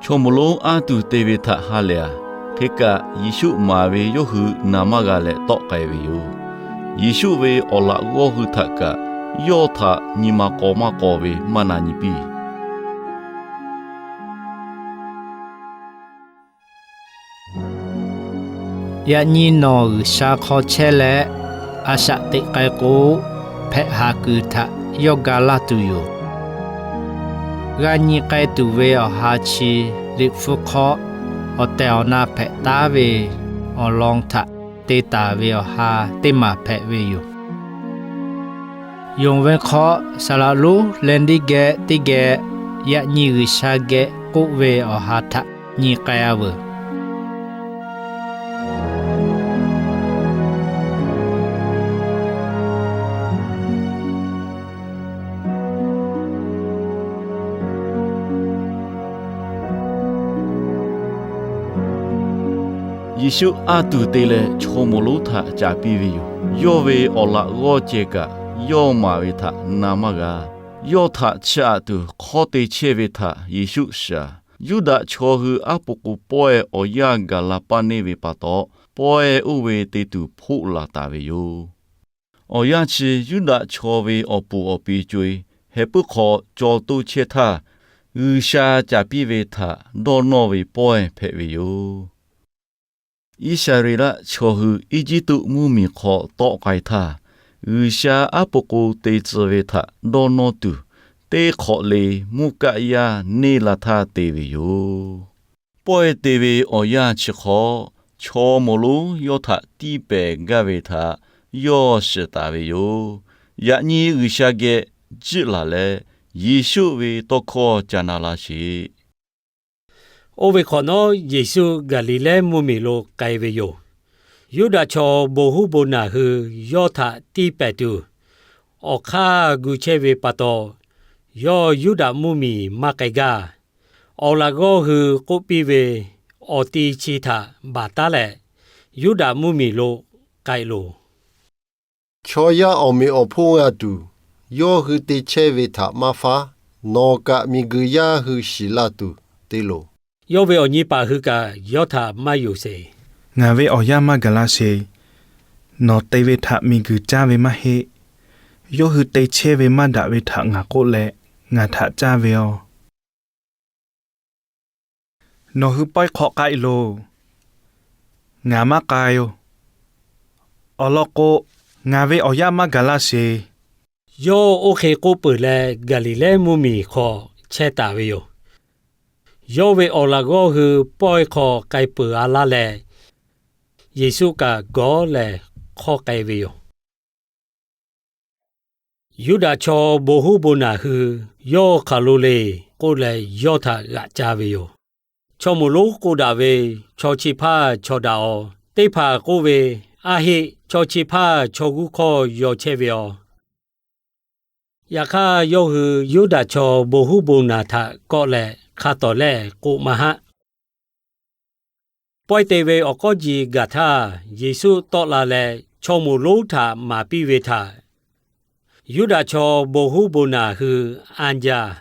Chaw moˍ lonˉ anˇ tuˬ te ve htaꞈ ha lehˬ, hk'e kaꞈ Yeˍsuˆ maˍ ve yawˇ hui na maˇ g'a leh tawˆ k'ai ve yoˬ. Yeˍsuˆ ve awˬ laꞈ g'awˇ hui htaꞈ kaꞈ yawˇ htaꞈ nyi ma k'aw maˇ k'aw ve maˇ na nyi piˇ. Yaꞈ nyi nawˬ G'uiˬsha hk'aw chehˇ leh, a shaꞈ teꞈ k'ai k'o, hpehꞈ haˍ kuiˬ htaꞈ yawˇ ga laˇ tuˬ yoˬ. G'a nyi k'ai tuˬ ve awˬ ha chi, Liꞈ hpu hk'aw awˬ tehˬ awˬ na hpehꞈ taˉ ve awˬ lawn htaꞈ te taˍ ve awˬ ha teˇ maˬ hpehꞈ ve yoˬ. Yonˍ ve hk'aw, saˍ laꞈ lonˉ Leˍdiˆ geh teˇ geh yaꞈ nyi G'uiˬsha geh k'oˆ ve awˬ ha htaꞈ nyi k'ai-a veuˬ. Yeˍsuˆ anˇ tuˬ te leh chaw moˍ lonˉ htaꞈ caˍ piˇ ve yoˬ. Yawˇ ve awˬ laꞈ g'awˇ ceh kaꞈ yawˇ maˍ ve htaꞈ na maˇ g'a. Yawˇ htaꞈ chiˇ aꞈ tuˬ hk'awˇ te chehˇ ve htaꞈ Yeˍsuˆ shiˍ. Yuˇdaꞈ chaw hui aˉ po k'o pawehˇ awˬ yanˇ gaˬ la paˇ neˇ ve pa taw, pawehˇ oˇ ve te tuˬ hpoˆ laˬ taˍ ve yoˬ. Awˬ yanˇ chi Yuˇdaꞈ chaw ve awˬ puˍ awˬ pi co-e heh puiˉ hk'aw caw toˇ chehˇ htaˇ, G'uiˬsha caˍ piˇ ve htaꞈ dawˇ nawˇ ve pawehˇ hpehꞈ ve yoˬ. Iˉsaˍreˍlaˆ chaw hui Eˇjiˇtuꞈ mvuhˇmiˬ hk'aw tawˆ k'ai htaˇ, G'uiˬsha aˉ po k'o te tcuh ve htaꞈ dawˇ nawˇ tuˬ, teˇ hk'awꞈ le mvuhˇ kaˆ yaˇ neˇ la htaˇ te ve yoˬ. Pawehˇ te ve awˬ yanˇ chi hk'aw, chaw moˍ lonˉ yawˇ htaꞈ tiˇ pehˍ gaˇ ve htaꞈ yawˇ shiˍ taˍ ve yoˬ. Yaꞈ nyi G'uiˬsha geh jiˆ laˬ leh, Yeˍsuˆ ve tawˇ hkawˇ ca na laˇ sheˍ. Oˇ ve hk'awꞈ nawˉ, Yeˍsuˆ Gaˍliˍlehˇ mvuhˇmiˬ lo k'ai ve yoˬ. Yuˇdaꞈ chaw bon huˉ bon naˬ hui yawˇ htaꞈ tiˇ pehˍ tuˬ, awˬ hk'aˇ gu chehˇ ve pa taw, yawˇ Yuˇdaꞈ mvuhˇmiˬ maˇ k'ai gaˇ. Awˬ laꞈ g'awˇ hui k'oˆ piˇ ve awˬ ti chi htaꞈ baˬ taˉ leh, Yuˇdaꞈ mvuhˇmiˬ lo k'ai loˬ. Chaw yaˇ awˬ meꞈ awˬ hponˇ g'a tuˬ, yawˇ hui te chehˇ ve htaꞈ maˇ faˉ. Nawˬ kaꞈ miˬguiˬ yaˇ hui shiˍ laˇ tuˬ te loˬ. Yawˇ ve awˬ nyi paˍ hui kaꞈ yawˇ htaꞈ maˇ yonˍ sheˍ. Ngaˬ ve awˬ yanˇ maˇ gaˬ la sheˍ. Nawˬ te ve htaꞈ miˬguiˬ caˇ ve maˇ heˆ. Yawˇ hui te chehˇ ve maˇ daꞈ ve htaꞈ ngaˬ k'oˆ leh, ngaˬ htaꞈ caˇ ve yoˬ. Nawˬ hui pawehˇ hk'aw k'ai loˬ. Ngaˬ maˇ k'ai-oˬ. Awˬ lawn k'o, ngaˬ ve awˬ yanˇ maˇ gaˬ la sheˍ. Yawˇ oˇ hk'e k'oˆ peuˬ leh, Gaˍliˍlehˇ mvuhˇmiˬ hk'aw chehˇ taˍ ve yoˬ. Yawˇ ve awˬ laꞈ g'awˇ hui pawehˇ hk'aw k'ai peuˬ-a laˇ leh, Yeˍsuˆ kaꞈ gawˇ lehˬ hk'awˇ k'ai ve yoˬ. Yuˇdaꞈ chaw bon huˉ bon naˬ hui yawˇ hk'aˬ lo le k'oˆ leh, yawˇ htaꞈ g'aꞈ ca ve yoˬ. Chaw moˍ lonˉ k'oˆ daꞈ ve, Chaw chi hpaˇ chaw daꞈ-oˬ. Teˇ hpaˍ k'oˆ ve, Aˉ heˆ, chaw chi hpaˇ chaw g'uˇ hkawˇ yaw chehˇ ve yoˬ. Yaꞈ hk'aˇ, yawˇ hui Yuˇdaꞈ chaw bon huˉ bon naˬ htaꞈ kawˆ leh hk'a tawˍ lehˆ k'oˆ maˇ haˆ. Pawehˇ te ve awˬ k'awˇ ji gaˬ htaˇ, Yeˍsuˆ tawˆ la leh chaw moˍ lonˉ htaꞈ maˍ piˇ ve htaꞈ Yuˇdaꞈ chaw bon huˉ bon naˬ hui anˇ jaˇ.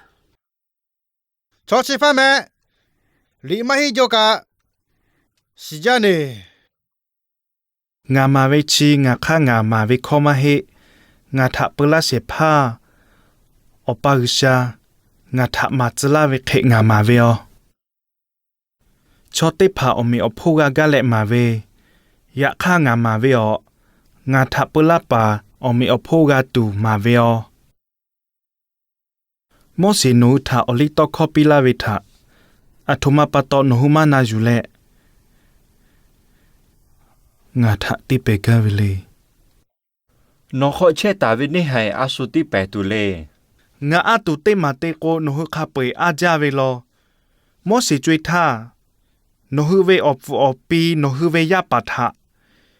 Chaw chi hpaˇ meh, liꞈ maˇ henˇ jaw kaꞈ shiˍ jaˇ neˬ. Ngaˬ maˍ ve chi ngaˬ hk'aˇ ngaˬ maˍ ve hkawˇ maˇ heˆ. Ngaˬ htaꞈ peu laˇ shehˍ hpaˇ Awˬ pa G'uiˬsha ngaˬ htaꞈ maˍ tcuh laˇ ve hk'e ngaˬ maˍ ve yoˬ. Chaw teˇ hpaˍ awˬ meꞈ awˬ hponˇ g'a gaˇ leh maˍ ve, yaꞈ hk'aˇ ngaˬ maˍ ve awˬ, ngaˬ htaꞈ peu laˇ paˍ awˬ meꞈ awˬ hponˇ g'a tuˬ maˍ ve yoˬ. Moˉseˍ nawˬ hui htaꞈ awˬliˇtawˇhkawˇ piˇ laˇ ve htaꞈ aˬ htoꞈ ma pa taw nawˬ hui maˇ na yuˬ leh, ngaˬ htaꞈ tiˇ pehˍ gaˇ ve le. Nawˬ hk'aw chehˇ taˍ ve neˇ haiˬ a shu tiˇ pehˍ tuˬ le. Ngaˬ anˇ tuˬ teˇ maˬ te k'o, nawˬ hui hk'a peu-eˬ anˇ jaˇ ve law. Moˉseˍ co-e htaˇ, nawˬ hui ve awˬ pfuhˍ awˬ pi nawˬ hui ve yaˇ paˍ htaꞈ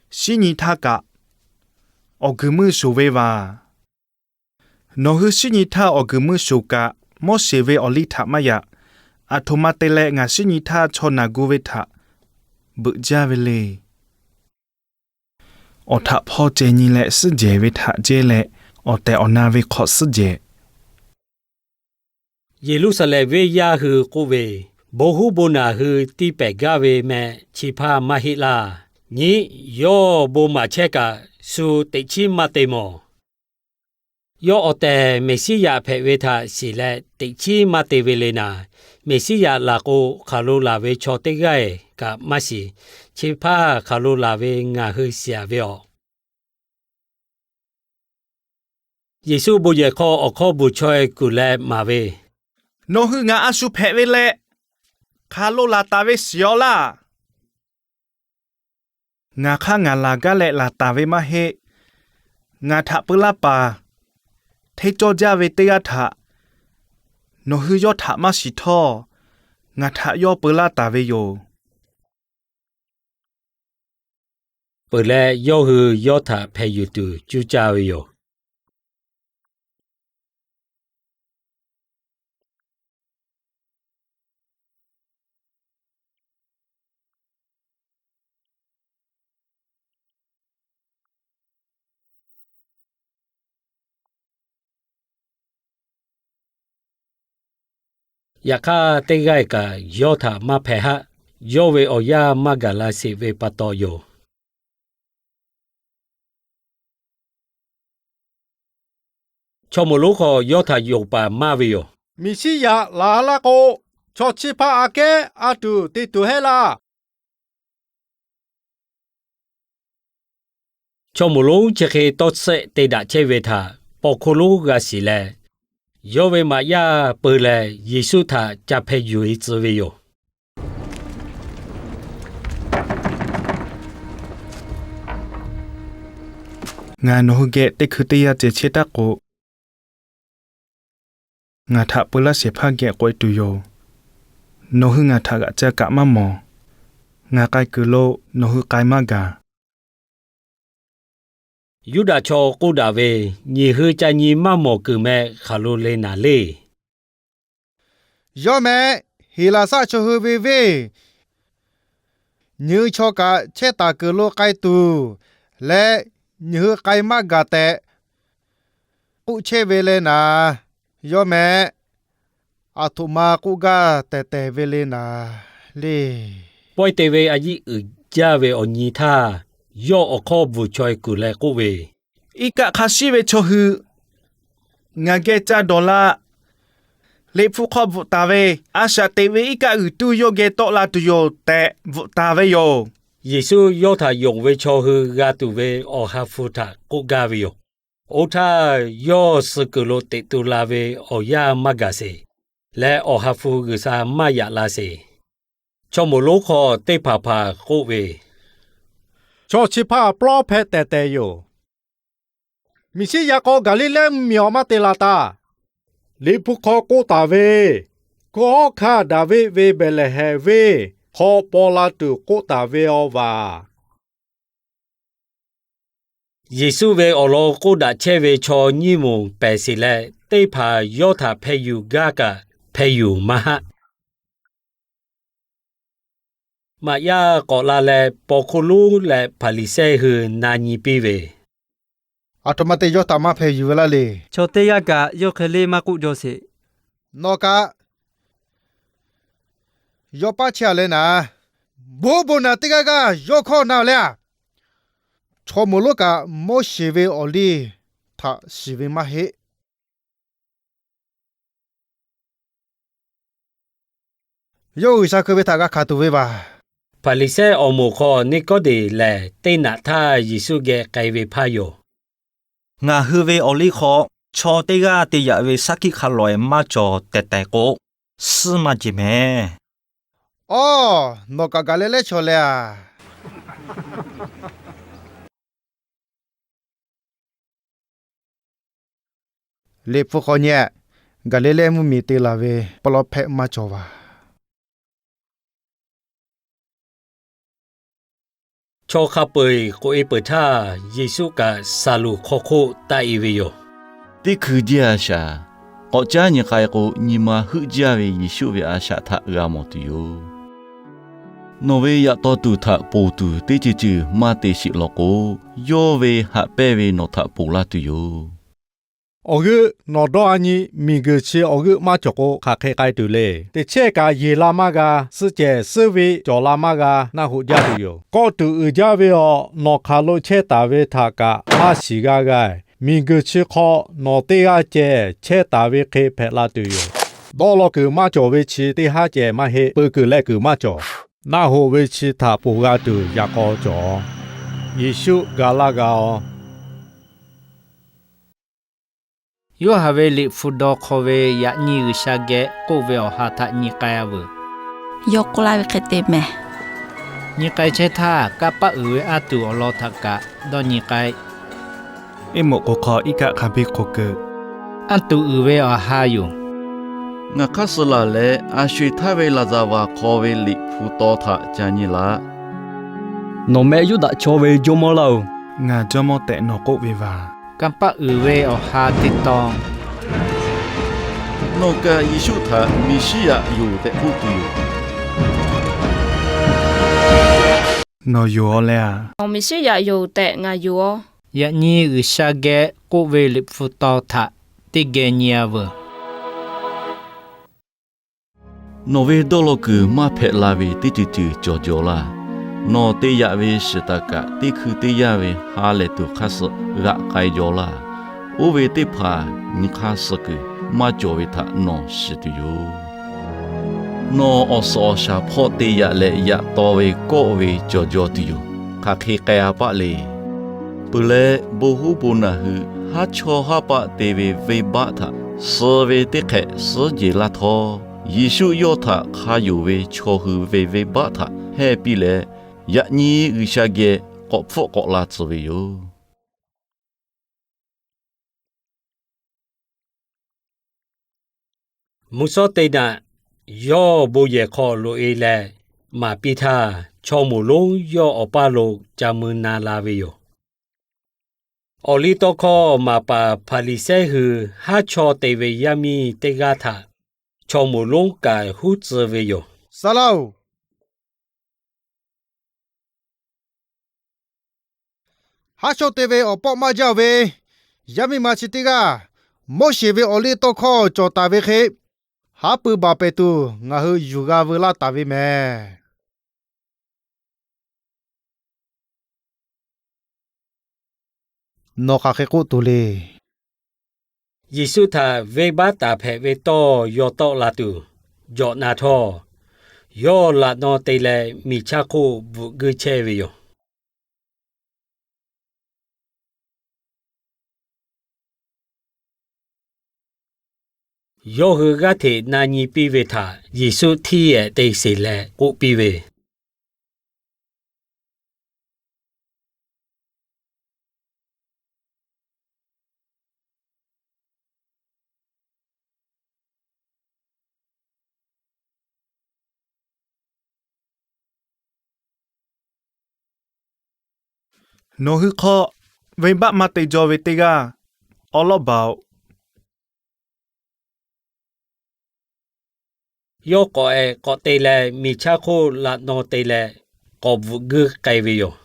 shinˉ nyi htaˇ kaꞈ, awˬ guiˬ meuˇ shoˍ ve vaˬ. Nawˬ hui shinˉ nyi htaˇ awˬ guiˬ meuˇ shoˍ kaꞈ, Moˉseˍ ve awˬliˇ htaꞈ maˇ yaꞈ. Aˬ htoꞈ ma te leh ngaˬ shinˉ nyi htaˇ chaw naˬ gu ve htaꞈ beuꞈ jaˇ ve le. Awˬ htaꞈ hpawˇ ceh nyi leh suhˉ jehˬ ve htaꞈ jehˇ leh, awˬ tehˬ awˬ na ve hk'aw suhˉ jehˬ. Yeˍruˆsaˍlehnˍ venˇ yaˇ hui k'oˆ ve, Bon huˉ bon naˬ hui tiˇ pehˍ gaˇ ve meh chi hpaˇ maˇ heˆ laˇ. Nyi, yawˇ bon maˍ chehˇ kaꞈ shu teꞈ chiˉ maˇ te mawˬ. Yawˇ awˬ tehˬ Meˍsiˉyaꞈ hpehꞈ ve htaꞈ shiˍ leh teꞈ chiˉ maˇ te ve le naˍ, Meˍsiˉyaꞈ laˬ k'o hk'aˬ lo laˬ ve chaw teˇ g'aˇ kaꞈ maˇ shiˍ. Chi hpaˇ hk'aˬ lo laˬ ve ngaˬ hui shiˍ-aˬ ve awˬ. Yeˍsuˆ bon yehˬ hk'aw awˬ hkawˇ bvuhˬ chaweh kuˬ leh maˍ ve, Nawˬ hui ngaˬ a shu hpehꞈ ve leh hk'aˬ lo laˬ taˍ ve shiˍ-aw laˇ. Ngaˬ hk'aˇ ngaˬ laˬ gaˇ leh laˬ taˍ ve maˇ heˆ. Ngaˬ htaꞈ peu laˇ paˍ hteˇ cawˇ jaˇ ve teˇ g'aˇ htaꞈ nawˬ hui yawˇ htaꞈ maˇ shiˍ htawˇ, ngaˬ htaꞈ yawˇ peu laˇ taˍ ve yoˬ. Peuˬ leh, yawˇ hui yawˇ htaꞈ hpeh yuˬ tuˬ cuˇ caˇ ve yoˬ. Yaꞈ hk'aˇ, teˇ g'aˇ kaꞈ yawˇ htaꞈ maˇ hpeh haˆ. Yawˇ ve awˬ yaˇ maˇ gaˬ la sheˍ ve pa taw yoˬ. Chaw moˍ lonˉ hk'aw yawˇ htaꞈ yonˍ paˍ maˇ ve yoˬ. Meˍsiˉyaꞈ laˬ laˇ k'o, chaw chi hpaˇ aꞈ kehˉ a tuˬ te tuˬ heˆ laˇ. Chaw moˍ lonˉ chi hk'e tawˇ tsuhˆ te daꞈ chehˇ ve htaꞈ paw hkuˇ lonˉ g'a shiˍ leh, yawˇ ve maꞈ yaˇ peu leh Yeˍsuˆ htaꞈ ca hpeh yuˬ-e tcuh ve yoˬ. Ngaˬ nawˬ hui geh teˇ hkui teˇ yanˇ ceh chehˇ taˉ k'o, ngaˬ htaꞈ peu laˇ shehˍ hpaˇ geh k'oꞈ-e tuˬ yoˬ. Nawˬ hui ngaˬ htaꞈ g'aꞈ ca kaꞈ maˇ mawˬ. Ngaˬ k'ai kuiˬ lo nawˬ hui k'ai maˇ gaˬ. Yuˇdaꞈ chaw k'oˆ daꞈ ve, Nyiˬ hui ca nyi maˇ mawˬ kuiˬ meh hk'aˬ lo le naˍ leˇ. Yawˇ meh, Heˍlaˍsaˆ chaw hui ve venˇ, nyiˬ hui chaw kaꞈ chehˇ taˍ kuiˬ lo k'ai tuˬ leh, nyiˬ hui k'ai maˇ gaˬ tehꞈ k'oˆ chehˇ ve le naˍ. Yawˇ meh, aˬ htoꞈ ma k'oˆ gaˇ tehˬ tehˬ ve le naˍ leˇ. Pawehˇ te ve a yiˆ uiˍ jaˇ ve awˬ nyi htaˇ, yawˇ awˬ hkawˇ bvuhˬ chaweh kuˬ leh k'oˆ ve, Iˉ kaˆ hk'a shiˉ ve chaw hui ngaˬ geh ca dawˬ laˇ. Liꞈ hpu hk'aw bvuhꞈ taˍ ve, A shaꞈ teꞈ ve iˉ kaˆ g'uiˬ tuˇ yawˇ geh tawˆ la tuˬ yoˬ tehꞈ bvuhꞈ taˍ ve yoˬ. Yeˍsuˆ yawˇ htaꞈ yonˍ ve chaw hui g'a tuˬ ve Awˬ ha hpu htaꞈ k'oˆ gaˇ ve yoˬ. Oˇ htaˇ, yawˇ suh kuiˬ lo teꞈ tu la ve awˬ yanˇ maˇ gaˬ sheˍ, leh Awˬ ha hpu G'uiˬsha maˇ yaꞈ la sheˍ. Chaw moˍ lonˉ hk'aw teˇ hpaˍ hpaˍ k'oˆ ve, Chaw chi hpaˇ pawˇ hpehꞈ tehˬ tehˬ yoˬ. Meˍsiˉyaꞈ k'o, Gaˍliˍlehˇ mvuhˇ miˬ awˬ maˇ te laˬ taˍ. Liꞈ hpu hk'aw k'oˆ taˍ ve, Hkunˉ hawˉ hkanˇ Daˍviˆ ve Behˍlehˍhehnˍ venˇ hk'aw paw la tuˬ k'oˆ taˍ ve awˬ vaˬ. Yeˍsuˆ ve awˬ lawn k'oˆ daꞈ chehˇ ve chaw nyiˇ moˍ pehˬ sheˍ leh, teˇ hpaˍ yawˇ htaꞈ hpeh yuˬ gaˇ kaꞈ hpeh yuˬ maˇ haˆ. Maꞈ yaˇ k'awꞈ la leh, paw hkuˇ lonˉ leh Hpaˍriˍsehˇ hui na nyi piˇ ve, Aˬ htoꞈ ma te yawˇ htaꞈ maˇ hpeh yuˬ ve laˇ le. Chaw teˇ g'aˇ kaꞈ yawˇ hk'e le maˇ k'oˆ jaw sheˍ. Nawˬ kaꞈ yawˇ paˉ chehˇ-a leh naˍ, bon bon naˬ teˇ g'aˇ g'aˇ yawˇ hkawˇ na leh-a, chaw moˍ lonˉ kaꞈ Moˉseˍ ve awˬ liˇ htaꞈ shiˍ ve maˇ heˆ. Yawˇ G'uiˬsha keu ve htaꞈ g'a hkanˍ tuˬ ve vaˬ. Hpaˍriˍsehˇ awˬ moˍ hk'aw Niˆkawˇdeˍ lehˬ, teˇ naꞈ htaˇ Yeˍsuˆ geh k'ai ve hpaˇ yoˬ. Ngaˬ hui ve awˬ liˇ hk'aw chaw teˇ g'aˇ te yaꞈ ve shaˉ hkiˆ hk'a lawˬ-e maˇ cawˬ tehˬ tehˬ k'o, suhˉ maˇ jeˬ mehˍ. Awˇ, nawˬ kaꞈ Gaˍliˍlehˇ chaw leh-a? Liꞈ hpu hk'aw nyi-a, Gaˍliˍlehˇ mvuhˇ miˬ te laˬ ve paw law hpehˆ maˇ cawˬ vaˬ. Chaw hk'a peu-eˬ k'oꞈ-e peuˬ htaˇ, Yeˍsuˆ kaꞈ Saˍluꞈ hk'aw hk'oˆ taˆ-e ve yoˬ. Teˇ hkui jeˇ a shaꞈ, k'awꞈ caˉ nyi k'ai k'o, nyi ma heuˆ jaˇ ve Yeˍsuˆ ve a shaꞈ htaꞈ g'a mawˬ tuˬ yoˬ. Nawˬ ve yaꞈ taw tuˬ htaꞈ ponˬ tuˬ teˇ ceuˬ ceuˬ maˇ te sheˍ law k'o, yawˇ ve haꞈ pehnˇ ve nawˬ htaꞈ ponˬ laˇ tuˬ yoˬ. Awˬ g'euˆ nawˬ dawˇ a nyi, miˬguiˬ chi awˬ g'euˆ maˇ cawˬ k'o, hk'aˬ hk'e k'ai tuˬ le. Teˇ chehˇ kaꞈ yeˬ la maˇ g'a, suhˆ cehˬ suhˉ ve cawˬ la maˇ g'a, naˆ hoꞈ jaˇ tuˬ yoˬ. Kawˆ tuˬ uiˍ jaˇ ve awˬ, nawˬ hk'aˬ lo chehˇ taˍ ve htaꞈ kaꞈ maˇ shiˍ g'a g'a. Miˬguiˬ chi hk'aw nawˬ teˇ g'aˇ ceh chehˇ taˍ ve hk'e hpehꞈ la tuˬ yoˬ. Dawˇ law kuiˬ maˇ cawˬ ve chi teˇ haˉ ceh maˇ heˆ. Peu kuiˬ leh kuiˬ maˇ cawˬ. Naˆ hoꞈ ve chi htaꞈ ponˬ g'a tuˬ yaꞈ k'aw cawˬ. Yeˍsuˆ ga laˇ g'a-oˬ. Yoˇhanˬ ve liꞈ hpu daw hk'aw ve yaꞈ nyi G'uiˬsha geh k'oˆ ve awˬ ha htaꞈ nyi k'ai-a veuˬ. Yawˇ k'oˆ laˇ ve hk'e te mehˬ. Nyi k'ai chehˇ htaˇ, kanˇ paˆ uiˍ ve anˇ tuˬ awˬ lawn htaꞈ kaꞈ dawˇ nyi k'ai. Eˇ moꞈ k'oˍ hk'aw iˉ kaˆ hk'a biˇ hk'oꞈ keu. Anˇ tuˬ uiˍ ve awˬ ha yoˬ. Ngaˬ hk'aˇ suh laˬ leh a sho-eˬ htaˇ ve laˍzaˍvaˍ hk'aw ve liꞈ hpu taw htaꞈ ca nyi laˇ. Nawˬ meh Yuˇdaꞈ chaw ve jawˇmawˇ laˇ-oˬ. Ngaˬ jawˇmawˇ tehꞈ nawˬ k'oˆ ve vaˬ. Kanˇ paˆ uiˍ ve awˬ ha teˇ tawn. Nawˬ kaꞈ Yeˍsuˆ htaꞈ Meˍsiˉyaꞈ yoˬ tehꞈ k'oˆ tuˬ yoˬ. Nawˬ yoˬ-aw leh-a. Nawˬ Meˍsiˉyaꞈ yoˬ tehꞈ ngaˬ yoˬ-aw. Yaꞈ nyi G'uiˬsha geh k'oˆ ve liꞈ hpu taw htaꞈ teˇ geh nyi-a veuˬ. Nawˬ ve dawˇ law kuiˬ maˇ hpehꞈ la ve teˇ ceuˬ ceuˬ cawˬ jaw laˇ. Nawˬ te yaꞈ ve shiˍ taˍ kaꞈ teˇ hkui teˇ yanˇ ve ha lehˬ tuˬ hk'aˇ suh g'aꞈ k'ai jaw laˇ. Oˇ ve teˇ hpaˍ nyi hk'aˇ suh kuiˬ maˇ cawˬ ve htaꞈ nawˬ shiˍ tuˬ yoˬ. Nawˬ awˬ suhˍ awˬ shaˍ hpawˇ te yaꞈ leh yaꞈ taw ve kawˆ ve cawˬ jaw tuˬ yoˬ. Hk'aˬ hk'e k'ai-a paˆ le. Peuˬ leh, bon huˉ bon naˬ hui haˉ chawˇ haˉ paˆ te ve venˇbaˆ htaꞈ suh ve teˇ hk'ehꞈ suhˉ jeˬ laˇ htawˇ, Yeˍsuˆ yawˇ htaꞈ hk'a yonˍ ve chaw hui ve venˇbaˆ htaꞈ hehˇ piˇ leh, yaꞈ nyi G'uiˬsha geh k'awꞈ hpfuhˆ k'awꞈ la tcuh ve yoˬ. Mvuhˇ shawˉ teˇ naꞈ yawˇ bon yehˬ hk'aw loꞈ-e leh maˍ piˇ htaˇ, chaw moˍ lonˉ yawˇ awˬ paˇ lo ca mui na la ve yoˬ. Awˬ liˇ tawˇ hkawˇ maˍ paˍ Hpaˍriˍsehˇ hui haˉ chawˇ te ve yaˇ miˇ teˇ g'aˇ htaꞈ chaw moˍ lonˉ kaꞈ huˉ tcuh ve yoˬ. Saˍ laˇ-oˬ, haˉ chawˇ te ve awˬ pawˆ maˇ jaˇ-oˬ ve yaˇ miˇ ma chi teˇ g'aˇ Moˉseˍ ve awˬ liˇ tawˇ hkawˇ cawˬ taˍ ve hk'e, haˉ pui baˬ pehˍ tuˬ ngaˬ hui yuˬ g'a veu laˇ taˍ ve mehˬ. Nawˬ hk'aˬ hk'e k'oˆ tuˬ le. Yeˍsuˆ htaꞈ venˇbaˆ taˍ hpehꞈ ve tawˇ yaw tawˆ la tuˬ jawꞈ na htawˇ, yawˇ laꞈ naw te leh miˬ chaˇ hk'oˆ bvuhꞈ guiˇ chehˇ ve yoˬ. Yawˇ hui g'aˇ hteꞈ na nyi piˇ ve htaꞈ Yeˍsuˆ htiˇ yehꞈ te sheˍ leh k'oˆ piˇ ve, Nawˬ hui hk'aw venˇbaˆ maˇ te jaw ve teˇ g'aˇ awˉ lawˉ baˬ-oꞈ. Yawˇ k'awꞈ-ehˍ k'awꞈ te leh, miˬ chaˇ hk'oˆ laꞈ naw te leh k'awꞈ bvuhꞈ guiˇ k'ai ve yoˬ.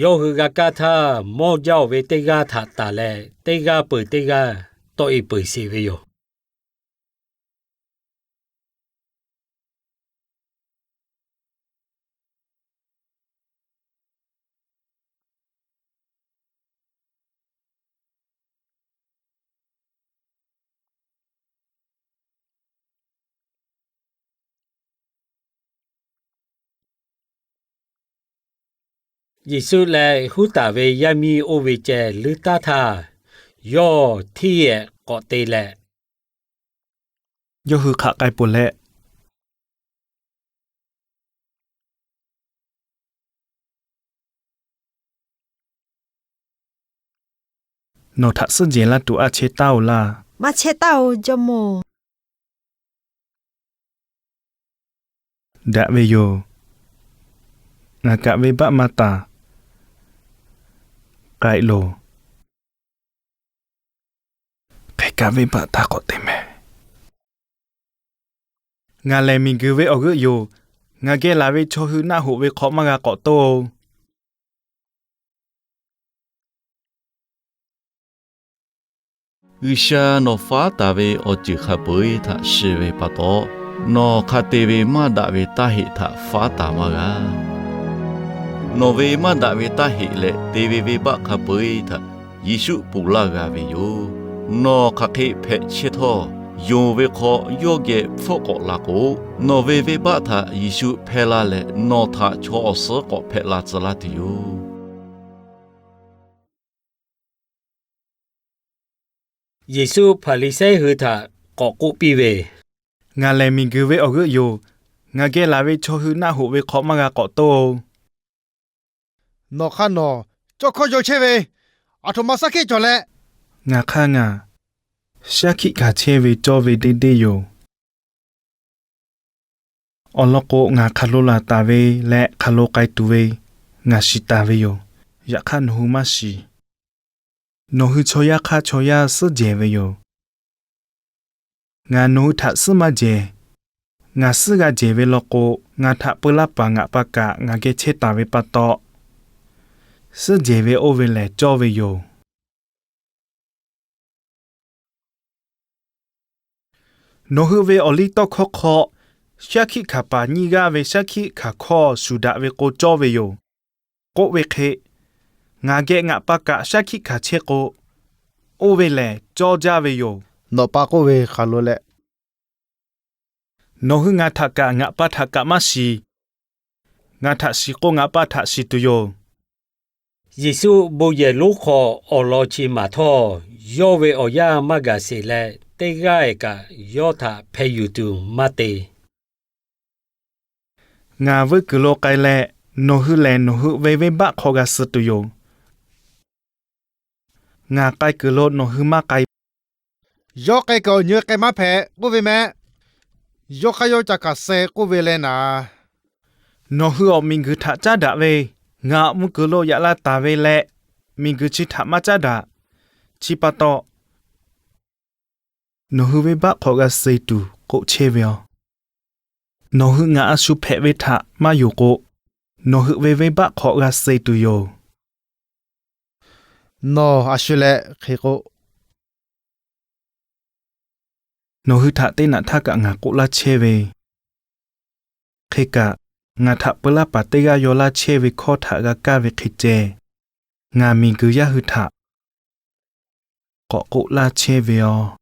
Yawˇ hui g'a kaˇ htaˇ, mawˇ jaˇ-oˬ ve teˇ g'aˇ htaꞈ tanˬ leh, teˇ g'aˇ peuˬ teˇ g'aˇ tawˆ-e peuˬ sheˍ ve yoˬ. Yeˍsuˆ leh huˉ taˍ ve yaˇ miˇ oˇ ve ceh leuˉ taˉ htaˇ, yawˇ htiˇ yehꞈ k'awꞈ te leh, yawˇ hui hk'aˬ k'ai peuˬ leh, nawˬ htaꞈ suhˉ jehˬ laˇ tuˬ a chehˇ taˉ-oˬ laˇ. Maˇ chehˇ taˉ-oˬ, jawˇmawˇ-oˬ. Daꞈ ve yoˬ. Ngaˬ kaꞈ venˇbaˆ maˇ taˍ. K'ai loˬ. Hk'e kaꞈ venˇbaˆ taˇ k'awꞈ te mehˍ. Ngaˬ lehˬ miˬguiˬ ve awˬ g'euˆ yoˬ. Ngaˬ geh laˬ ve chaw hui naˆ hoꞈ ve hk'aw maˇ g'a k'awꞈ toˇ-oˬ. G'uiˬsha nawˬ faˉ taˍ ve awˬ ceuˬ hk'a peu-eˬ htaꞈ shiˍ ve pa taw, nawˬ hk'a te ve maˇ daꞈ ve taˇ heꞈ htaꞈ faˉ taˍ maˇ g'a. Nawˬ ve maˇ daꞈ ve taˇ heꞈ leh te ve venˇbaˆ hk'a peu-eˬ htaꞈ Yeˍsuˆ ponˬ laˇ g'a ve yoˬ. Nawˬ hk'aˬ hk'e hpehꞈ chehˇ htawˇ, yonˍ ve hk'aw yawˇ geh hpfuhˆ k'awꞈ la k'o, nawˬ ve venˇbaˆ htaꞈ Yeˍsuˆ hpehˇ laˇ leh, nawˬ htaꞈ chaw awˬ suhˉ k'awꞈ hpehꞈ la tcuh laˇ tuˬ yoˬ. Yeˍsuˆ Hpaˍriˍsehˇ hui htaꞈ k'awꞈ k'oˆ piˇ ve, Ngaˬ lehˬ miˬguiˬ ve awˬ g'euˆ yoˬ. Ngaˬ geh laˬ ve chaw hui naˆ hoꞈ ve hk'aw maˇ g'a k'awꞈ toˇ-oˬ. Nawˬ hk'aˇ nawˬ cawˇ hkawˇ yaw chehˇ ve, aˬ htoꞈ ma shaˉ hkiˆ cawˬ leh, ngaˬ hk'aˇ ngaˬ shaˉ hkiˆ hkanˍ chehˇ ve cawˇ ve deˇ deˇ yoˬ. Awˬ lawn k'o, ngaˬ hk'aˬ lo laˬ taˍ ve leh hk'aˬ lo k'ai tuˬ ve ngaˬ shiˍ taˍ ve yoˬ. Yaꞈ hk'aˇ nawˬ hui maˇ shiˍ. Nawˬ hui chaw yaˇ hk'aˇ chaw yaˇ suhˉ jehˬ ve yoˬ. Ngaˬ nawˬ hui htaꞈ suhˉ maˇ jehˬ. Ngaˬ suhˉ g'a jehˬ ve law k'o, ngaˬ htaꞈ peu laˇ paˍ ngaꞈ pa kaꞈ ngaˬ geh chehˇ taˍ ve pa taw, suhˉ jehˬ ve oˇ ve lehˬ cawˇ ve yoˬ. Nawˬ hui ve awˬ liˇ tawˇ hkawˇ hk'aw, shaˉ hkiˆ hkanˍ paˍ nyiˇ g'aˇ ve shaˉ hkiˆ hkanˍ hkawˇ shuˍ daꞈ ve k'o cawˇ ve yoˬ. K'oˆ ve hk'e, ngaˬ geh ngaꞈ pa kaꞈ shaˉ hkiˆ hkanˍ chehˇ k'o, oˇ ve lehˬ cawˇ jaˇ ve yoˬ. Nawꞈ pa k'oˆ ve hk'aˬ lo leh, nawˬ hui ngaˬ htaꞈ kaꞈ ngaꞈ pa htaꞈ kaꞈ maˇ shiˍ. Ngaˬ htaꞈ shiˍ k'o, ngaꞈ pa htaꞈ shiˍ tuˬ yoˬ. Yeˍsuˆ bon yehˬ lonˉ hk'aw awˬ lawn chi maˍ htawˇ, yawˇ ve awˬ yanˇ maˇ gaˬ sheˍ leh, teˇ g'aˇ-eˬ kaꞈ yawˇ htaꞈ hpeh yuˬ tuˬ maˇ te. Ngaˬ vuiˇ kuiˬ lo k'ai leh, nawˬ hui lehˬ nawˬ hui ve venˇbaˆ hk'aw g'a suh tuˬ yoˬ. Ngaˬ k'ai kuiˬ lo nawˬ hui maˇ k'ai. Yawˇ k'ai kuiˬ awˬ nyi k'ai maˇ hpehꞈ k'oˆ ve meh. Yawˇ hk'aˇ yawˇ ca kaꞈ suh k'oˆ ve leh naˍ, nawˬ hui awˬ miˬguiˬ htaꞈ caˉ daꞈ ve, ngaˬ awˬ mvuh kuiˬ lo yaꞈ la taˍ ve leh, miˬguiˬ chi htaꞈ maˇ caˉ daꞈ. Chi pa taw, nawˬ hui venˇbaˆ hk'aw g'a suh tuˬ k'oˆ chehˇ ve yoˬ. Nawˬ hui ngaˬ a shu hpehꞈ ve htaꞈ maˇ yonˍ k'o, nawˬ hui ve venˇbaˆ hk'aw g'a suh tuˬ yoˬ. Nawˬ a shu leh hk'e k'o, nawˬ hui htaꞈ teˇ naꞈ htaˇ kaꞈ ngaˬ k'oˆ laˇ chehˇ ve, hk'e kaꞈ, ngaˬ htaꞈ peu laˇ paˍ teˇ g'aˇ yaw laˇ chehˇ ve hkawˇ htaꞈ g'a kaˇ ve hk'e ceh, ngaˬ miˬguiˬ yaˇ hui htaꞈ k'awꞈ k'oˆ laˇ chehˇ ve yoˬ.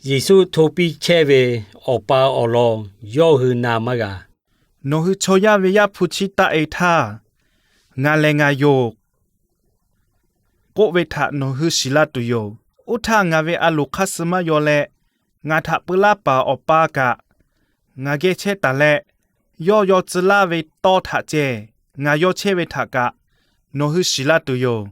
Yeˍsuˆ hto piˇ chehˇ ve Awˬ pa awˬ lawn yawˇ hui na maˇ g'a. Nawˬ hui chaw yaˇ ve Yaˇ hpu chiˇ taˆ-e htaˇ, Ngaˬ lehˬ ngaˬ yoˬ k'oˆ ve htaꞈ nawˬ hui shiˍ la tuˬ yoˬ. Oˇ htaˇ ngaˬ ve a loˍ hk'aˇ suh maˇ yaw leh, ngaˬ htaꞈ peu laˇ paˍ Awˬ pa kaꞈ ngaˬ geh chehˇ taˍ leh, yawˇ yaw tcuh laˇ ve tawˇ htaꞈ ceh ngaˬ yaw chehˇ ve htaꞈ kaꞈ nawˬ hui shiˍ la tuˬ yoˬ.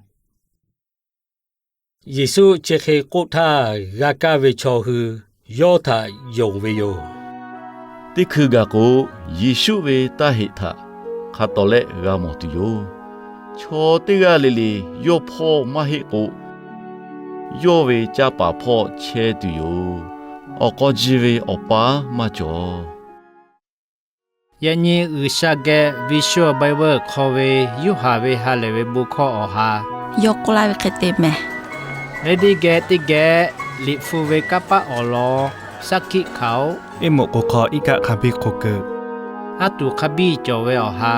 Yeˍsuˆ chi hk'e k'oˆ htaˇ, g'a kaˇ ve chaw hui yawˇ htaꞈ yonˍ ve yoˬ. Teˇ hkui gaˬ k'o, Yeˍsuˆ ve taˇ heꞈ htaꞈ hk'a tawˍ lehˆ g'a mawˬ tuˬ yoˬ. Chaw teˇ g'aˇ le le yawˇ hpawˇ maˇ heˆ k'o, yawˇ ve caˇ paˍ hpawˇ chehˇ tuˬ yoˬ. Awˬ k'aw ji ve awˬ pa maˇ cawˬ. Yaꞈ nyi G'uiˬsha geh Visual Bible hk'aw ve Yoˇhanˬ ve ha lehˬ ve bon hkawˇ awˬ ha, yawˇ k'oˆ laˇ ve hk'e te mehˬ. Ladiˇ geh teˇ geh Liꞈ hpu ve kanˇ paˆ awˬ lawn shaˉ hkiˆ hkanˍ-oˆ. Iˉ moꞈ k'oˍ hk'aw iˉ kaˆ hk'a biˇ hk'oꞈ keu, a tuˬ hk'a biˇ cawˬ ve awˬ ha.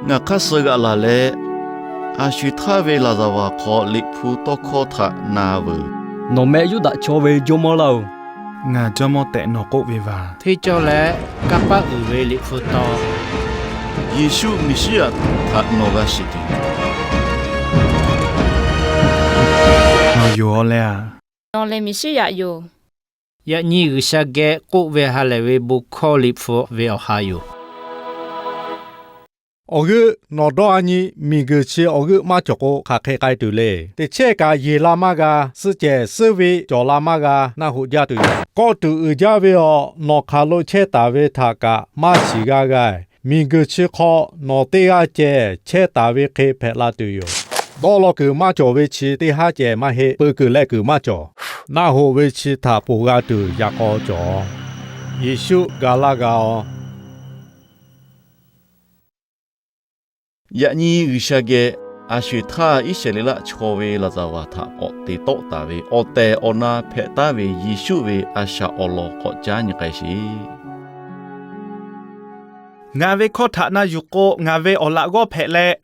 Ngaˬ hk'aˇ suh g'aꞈ laˬ leh, a sho htaˇ ve laˍzaˍvaˍ hk'aw Liꞈ hpu tawˇ hkawˇ htaꞈ na veuˬ. Nawˬ meh Yuˇdaꞈ chaw ve jawˇmawˇ laˇ-oˬ. Ngaˬ jawˇmawˇ tehꞈ nawˬ k'oˆ ve vaˬ. Hteˇ cawˇ leh kanˇ paˆ uiˍ ve Liꞈ hpu taw, Yeˍsuˆ Meˍsiˉyaꞈ htaꞈ nawˬ g'a shiˍ tuˬ yoˬ. Nawˬ yoˬ-aw leh a? Nawˬ lehˬ Meˍsiˉyaꞈ yoˬ. Yaꞈ nyi G'uiˬsha geh k'oˆ ve ha lehˬ ve bon hkawˇ Liꞈ hpu ve awˬ ha yoˬ. Awˬ g'euˆ nawˬ dawˇ a nyi miˬguiˬ chi awˬ g'euˆ maˇ cawˬ k'o, hk'aˬ hk'e k'ai tuˬ le. Teˇ chehˇ kaꞈ yeˬ la maˇ g'a, suh cehˬ suhˉ ve cawˬ la maˇ g'a, naˆ hoꞈ jaˇ tuˬ yoˬ. Kawˆ tuˬ uiˍ jaˇ ve awˬ nawˬ hk'aˬ lo chehˇ taˍ ve htaꞈ kaꞈ maˇ shiˍ g'a g'a. Miˬguiˬ chi hk'aw nawˬ teˇ g'aˇ ceh chehˇ taˍ ve hk'e hpehꞈ la tuˬ yoˬ. Dawˇ law kuiˬ maˇ cawˬ ve chi teˇ haˉ ceh maˇ heˆ. Peu kuiˬ leh kuiˬ maˇ cawˬ. Naˆ hoꞈ ve chi htaꞈ ponˬ g'a tuˬ yaꞈ k'aw cawˬ. Yeˍsuˆ ga laˇ g'a-oˬ. Yaꞈ nyi G'uiˬsha geh a sho-eˬ htaˇ Iˉsaˍreˍlaˆ chaw ve laˍzaˍvaˍ htaꞈ k'awꞈ te tawˆ taˍ ve awˬ tehˬ awˬ na hpehꞈ taˉ ve Yeˍsuˆ ve a shaꞈ awˬ lawn k'awꞈ caˉ nyi k'ai sheˍ. Ngaˬ ve hkawˇ htaꞈ na yuˬ k'o, ngaˬ ve awˬ laꞈ g'awˇ hpehꞈ leh,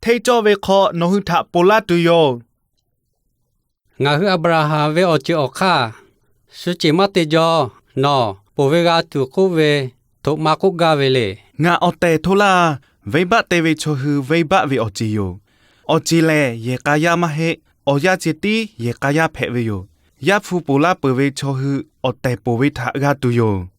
hteˇ cawˇ ve hk'aw nawˬ hui htaꞈ ponˬ laˇ tuˬ yoˬ. Ngaˬ hui Aˍbraˍhanˍ ve awˬ ceuˬ awˬ hk'aˇ shu ceˬ maˇ te jaw. Nawˬ ponˬ ve g'a tuˬ k'oˆ ve htoꞈ ma k'oˆ gaˇ ve le. Ngaˬ awˬ tehˬ hto laˇ. Venˇbaˆ te ve chaw hui venˇbaˆ ve awˬ ceˬ yoˬ. Awˬ ceˬ lehˬ, yehˬ k'a yaˇ maˇ heˆ. Awˬ yanˇ ceh tiˉ yehˬ k'a yaˇ hpehꞈ ve yoˬ. Yaˇ hpu ponˬ laˇ peuˬ ve chaw hui awˬ tehˬ ponˬ ve htaꞈ g'a tuˬ yoˬ.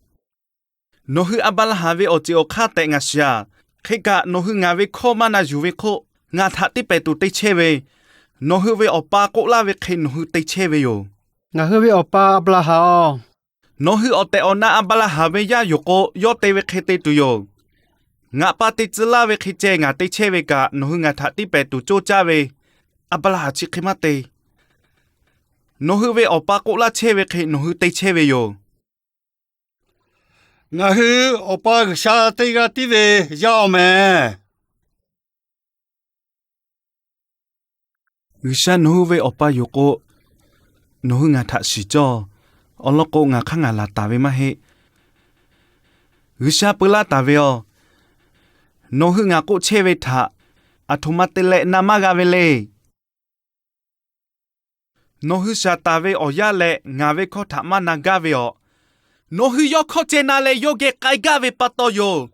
Nawˬ hui Aˍbraˍhanˍ ve awˬ ceuˬ awˬ hk'aˇ tehꞈ ngaˬ shiˍ-aˬ. Hk'e kaꞈ, nawˬ hui ngaˬ ve hkawˇ maˇ na yuˬ ve hk'oˆ, ngaˬ htaꞈ tiˇ pehˍ tuˬ te chehˇ ve, nawˬ hui ve awˬ pa k'oˆ laˇ ve hk'e nawˬ hui te chehˇ ve yoˬ. Ngaˬ hui ve awˬ pa Aˍbraˍhanˍ-oˬ, nawˬ hui awˬ tehˬ awˬ na Aˍbraˍhanˍ ve yaˇ yoˬ k'o, yawˇ te ve hk'e te tuˬ yoˬ. Ngaˬ pa te tcuh laˇ ve hk'e ceh ngaˬ te chehˇ ve kaꞈ, nawˬ hui ngaˬ htaꞈ tiˇ pehˍ tuˬ coˇ caˇ ve, Aˍbraˍhanˍ chi hk'e maˇ te. Nawˬ hui ve awˬ pa k'oˆ laˇ chehˇ ve hk'e nawˬ hui te chehˇ ve yoˬ. Ngaˬ hui Awˬ pa G'uiˬsha teˇ g'aˇ tiˉ ve yaˇ-oˬ mehˍ. G'uiˬsha nawˬ hui ve Awˬ pa yoˬ k'o, nawˬ hui ngaˬ htaꞈ shiˍ cawˇ. Awˬ lawn k'o, ngaˬ hk'aˇ ngaˬ laˬ taˍ ve maˇ heˆ. G'uiˬsha peu laˇ taˍ ve-oˬ. Nawˬ hui ngaˬ k'oˆ chehˇ ve htaꞈ aˬ htoꞈ ma te leh na maˇ g'a ve le. Nawˬ hui shaˍ taˍ ve awˬ yanˇ leh ngaˬ ve hkawˇ htaꞈ maˇ na gaˇ ve-aˬ. Nawˬ hui yawˇ hkawˇ ceh na leh yawˇ geh k'ai gaˇ ve pa taw yoˬ.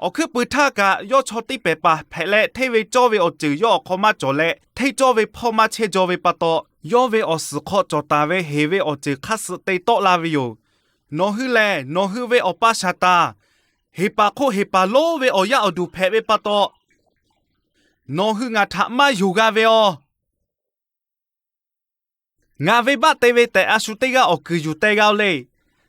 Awˬ hkuiˉ puiˍ htaˇ kaꞈ, yawˇ chaw tiˇ pehˍ paˍ hpehꞈ leh, hteˇ ve cawˇ ve awˬ ceuˬ yawˇ awˬ hk'aw maˇ cawˬ leh, hteˇ cawˇ ve hpawˇ maˇ chehˇ jaw ve pa taw, yawˇ ve awˬ suhˍ hk'aw cawˬ taˍ ve heˍ ve awˬ ceuˬ hk'aˇ suh te tawˆ la ve yoˬ. Nawˬ hui lehˬ, nawˬ hui ve awˬ pa shaˍ taˍ, heˍ paˍ hk'oˆ heˍ paˍ lonˉ ve awˬ yaˇ awˬ duˬ hpehꞈ ve pa taw, nawˬ hui ngaˬ htaꞈ maˇ yonˍ g'a ve-oˬ. Ngaˬ venˇbaˆ te ve tehꞈ a shu teˇ g'aˇ awˬ kuiˬ yuˬ teh g'a-oˬ le.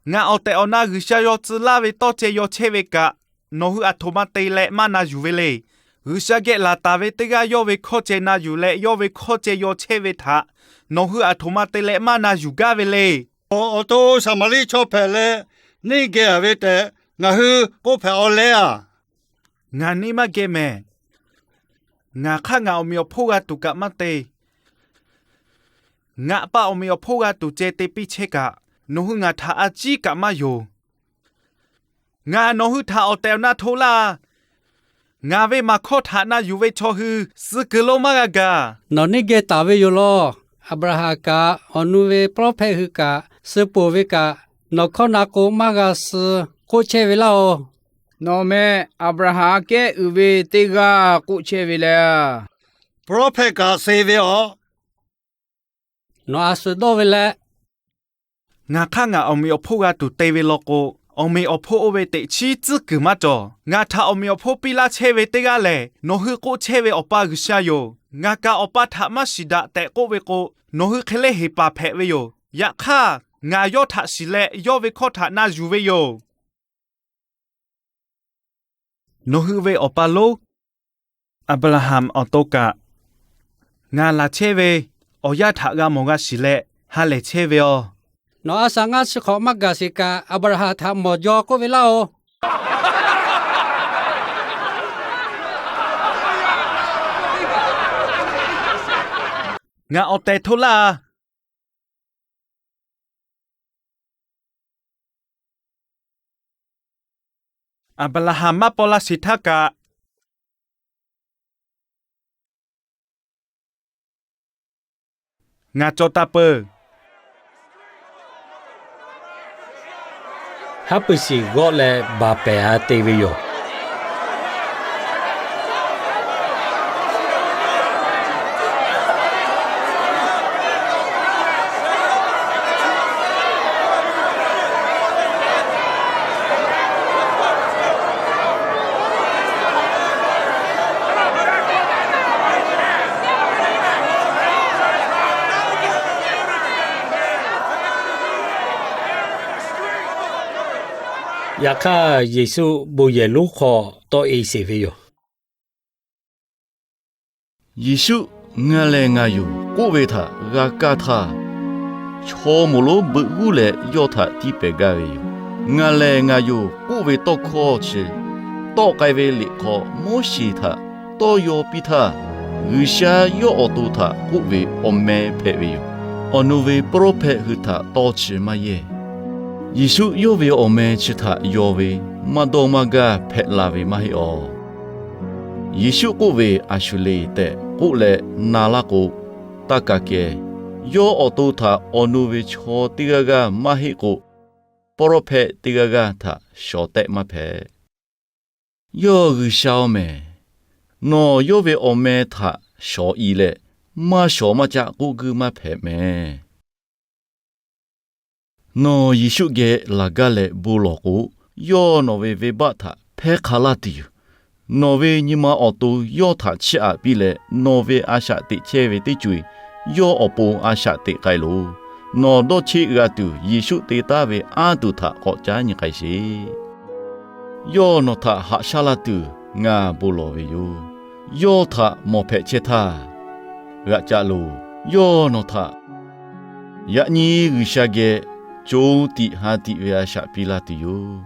Ngaˬ awˬ tehˬ awˬ na G'uiˬsha yaw tcuh laˇ ve tawˇ ceh yaw chehˇ ve kaꞈ, nawˬ hui aˬ htoꞈ ma te leh maˇ na yuˬ ve le. G'uiˬsha geh laˬ taˍ ve teˇ g'aˇ yawˇ ve hkawˇ ceh na yuˬ leh, yawˇ ve hkawˇ ceh yaw chehˇ ve htaꞈ nawˬ hui aˬ htoꞈ ma te leh maˇ na yuˬ gaˇ ve le. Awˬ to Saˍmaˍriˆ chaw hpehꞈ leh neˇ geh-a ve tehꞈ ngaˬ hui k'oˆ hpehꞈ-aw leh-a. Ngaˬ neˇ maˇ geh mehˍ. Ngaˬ hk'aˇ ngaˬ awˬ meꞈ awˬ hponˇ g'a tuˬ kaꞈ maˇ te. Ngaˬ pa awˬ meꞈ awˬ hponˇ g'a tuˬ ceh te piˇ chehˇ kaꞈ, nawˬ hui ngaˬ htaꞈ a ciˉ kaꞈ maˇ yonˍ. Ngaˬ nawˬ hui htaꞈ awˬ tehˬ awˬ na hto laˇ. Ngaˬ ve maˍ hkawˇ htaꞈ na yuˬ ve chaw hui suh kuiˬ lo maˇ g'a gaˬ. Nawˬ neˇ geh taˍ ve yoˬ law. Aˍbraˍhanˍ kaꞈ, awˬ nu ve prophet hui kaꞈ, suh poˬ ve kaꞈ, nawˬ hkawˇ na k'o maˇ g'a suh k'oˆ chehˇ ve laˇ-oˬ. Nawˬ meh Aˍbraˍhanˍ kehˉ uiˍ ve teˇ g'aˇ k'oˆ chehˇ ve le. Prophet kaꞈ suh ve-aˬ. Nawˬ a shu dawˇ ve leh, ngaˬ hk'aˇ ngaˬ awˬ meꞈ awˬ hponˇ g'a tuˬ te ve law k'o, awˬ meꞈ awˬ hponˇ oˇ ve teꞈ chiˉ tcuhˉ kuiˬ maˇ cawˬ. Ngaˬ htaꞈ awˬ meꞈ awˬ hponˇ piˇ laˇ chehˇ ve teˇ g'aˇ lehˬ, nawˬ hui k'oˆ chehˇ ve Awˬ pa G'uiˬsha yoˬ. Ngaˬ kaꞈ Awˬ pa htaꞈ maˇ shiˍ daꞈ tehꞈ k'oˆ ve k'o, nawˬ hui hk'e le heˍ paˍ hpehꞈ ve yoˬ. Yaꞈ hk'aˇ, ngaˬ yawˇ htaꞈ shiˍ leh yawˇ ve hkawˇ htaꞈ na yuˬ ve yoˬ. Nawˬ hui ve awˬ pa lonˉ Aˍbraˍhanˍ awˬ to kaꞈ, ngaˬ laˬ chehˇ ve awˬ yanˇ htaꞈ g'a mawˬ g'a shiˍ leh ha lehˬ chehˇ ve-oˬ. Nawˬ a shaꞈ ngaˇ chi hk'awꞈ maˇ gaˬ sheˍ kaꞈ, Aˍbraˍhanˍ htaꞈ mawˬ jaw k'oˆ ve laˇ-oˬ. Ngaˬ awˬ tehˬ hto laˇ. Aˍbraˍhanˍ maˇ paw la sheˍ htaˇ kaꞈ, ngaˬ cawˬ taˍ peuˬ. Haˉ pui shiˍ g'awˆ leh baˬ pehˍ-a te ve yoˬ. Yaꞈ hk'aˇ, Yeˍsuˆ bon yehˬ lonˉ hk'aw tawˆ-e sheˍ ve yoˬ. Yeˍsuˆ, Ngaˬ lehˬ ngaˬ yoˬ k'oˆ ve htaꞈ g'a kaˇ htaˇ, chaw moˍ lonˉ beuꞈ g'uˇ leh yawˇ htaꞈ tiˇ pehˍ gaˇ ve yoˬ. Ngaˬ lehˬ ngaˬ yoˬ k'oˆ ve tawˇ hkawˇ chi tawˆ k'ai ve liꞈ hk'aw Moˉseˍ htaꞈ tawˇ yaw piˇ htaˇ, G'uiˬsha yawˇ awˬ to htaꞈ k'oˆ ve awˬ meh hpehꞈ ve yoˬ. Awˬ nu ve pawˇrawˇhpehˆ hui htaꞈ tawˇ chi maˇ yehˇ. Yeˍsuˆ yawˇ ve awˬ meh chi htaꞈ yaw ve maˇ dawˇ maˇ gaˇ hpehꞈ la ve maˇ heˆ awˬ. Yeˍsuˆ k'oˆ ve, A shuˍ le tehꞈ k'oˆ leh na laˇ k'o, taˇ kaˬ kehˬ. Yawˇ awˬ to htaꞈ awˬ nu ve chaw teˇ g'aˇ g'aˇ maˇ heˆ k'o, pawˇrawˇhpehˆ teˇ g'aˇ g'aˇ htaꞈ shawˍ tehˆ maˇ hpehꞈ. Yawˇ G'uiˬsha-oˬ mehˍ. Nawˬ yawˇ ve awˬ meh htaꞈ shawˍ i leh, maˇ shawˍ maˇ caˆ k'oˆ guiˇ maˇ hpehꞈ mehˍ. Nawˬ Yeˍsuˆ geh laˬ gaˇ leh bon lawˬ k'o, yawˇ nawˬ ve venˇbaˆ htaꞈ hpehˇ hk'a laˇ tuˬ yoˬ. Nawˬ ve nyi ma awˬ to yawˇ htaꞈ chiˇ aꞈ piˇ leh, nawˬ ve a shaꞈ teꞈ chehˇ ve teˇ co-eˬ yawˇ awˬ pon a shaꞈ teꞈ k'ai loˬ. Nawˬ dawˇ cheˆ g'a tuˬ, Yeˍsuˆ te taˉ ve anˇ tuˬ htaꞈ k'awꞈ caˉ nyi k'ai sheˍ. Yawˇ nawˬ htaꞈ haꞈ shaˉ laˇ tuˬ ngaˬ bon lawˬ ve yoˬ. Yawˇ htaꞈ mawˬ hpehꞈ chehˇ htaˇ, g'aꞈ caꞈ loˬ. Yawˇ nawˬ htaꞈ yaꞈ nyi G'uiˬsha geh co tiꞈ ha tiꞈ ve a shaꞈ piˇ laˇ tuˬ yoˬ.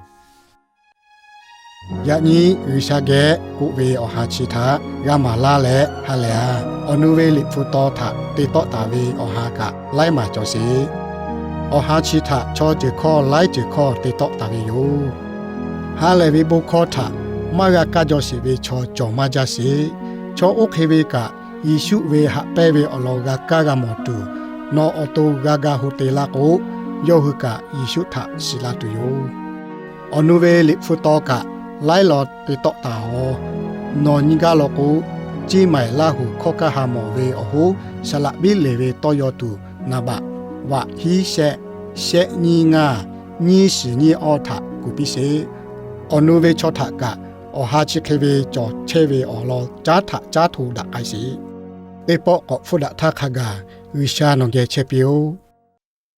Yaꞈ nyi G'uiˬsha geh k'oˆ ve awˬ ha chi htaꞈ g'a maˍ laˇ leh ha lehˬ-a. Awˬ nu ve liꞈ hpu taw htaꞈ te tawˆ taˍ ve awˬ ha kaꞈ laiˉ maˬ cawˬ sheˍ. Awˬ ha chi htaꞈ chaw ceuˬ hkawˇ laiˉ ceuˬ hkawˇ te tawˆ taˍ ve yoˬ. Ha lehˬ ve bon hkawˇ htaꞈ maˇ g'a kaˇ jaw sheˍ ve chaw cawˬ maˇ jaˇ sheˍ. Chaw oˇ hk'e ve kaꞈ, Yeˍsuˆ ve haꞈ pehnˇ ve awˬ lawn g'a kaˇ g'a mawˬ tuˬ, nawˬ awˬ to g'a ga hu te laˇ k'o, yawˇ hui kaꞈ Yeˍsuˆ htaꞈ shiˍ la tuˬ yoˬ. Awˬ nu ve liꞈ hpu taw kaꞈ laiˉ law te tawˆ taˍ-oꞈ. Nawˬ nyi gaˇ law k'o, Ceˇ maiˍ Laˇ huˍ hkawˇ kaˇ ha mawˬ ve awˬ hoˉ saˍ laꞈ biˉ leˬ ve tawˇ yaw tuˬ naˍ baꞈ vaꞈ hiˉ shehˆ, shehˆ nyiˇ ngaˇ, nyiˇ shiˍ nyiˇ awˇ htaꞈ kuˬ piˇ sheˍ. Awˬ nu ve chaw htaꞈ kaꞈ awˬ ha chi hk'e ve cawˬ chehˇ ve awˬ lawn caˉ htaꞈ caˉ hto daꞈ k'ai sheˍ. Teˇ pawˆ k'awꞈ hpfuhˇ daꞈ htaˇ hk'a gaˬ G'uiˬsha nawˬ geh chehˇ piˇ-oˆ.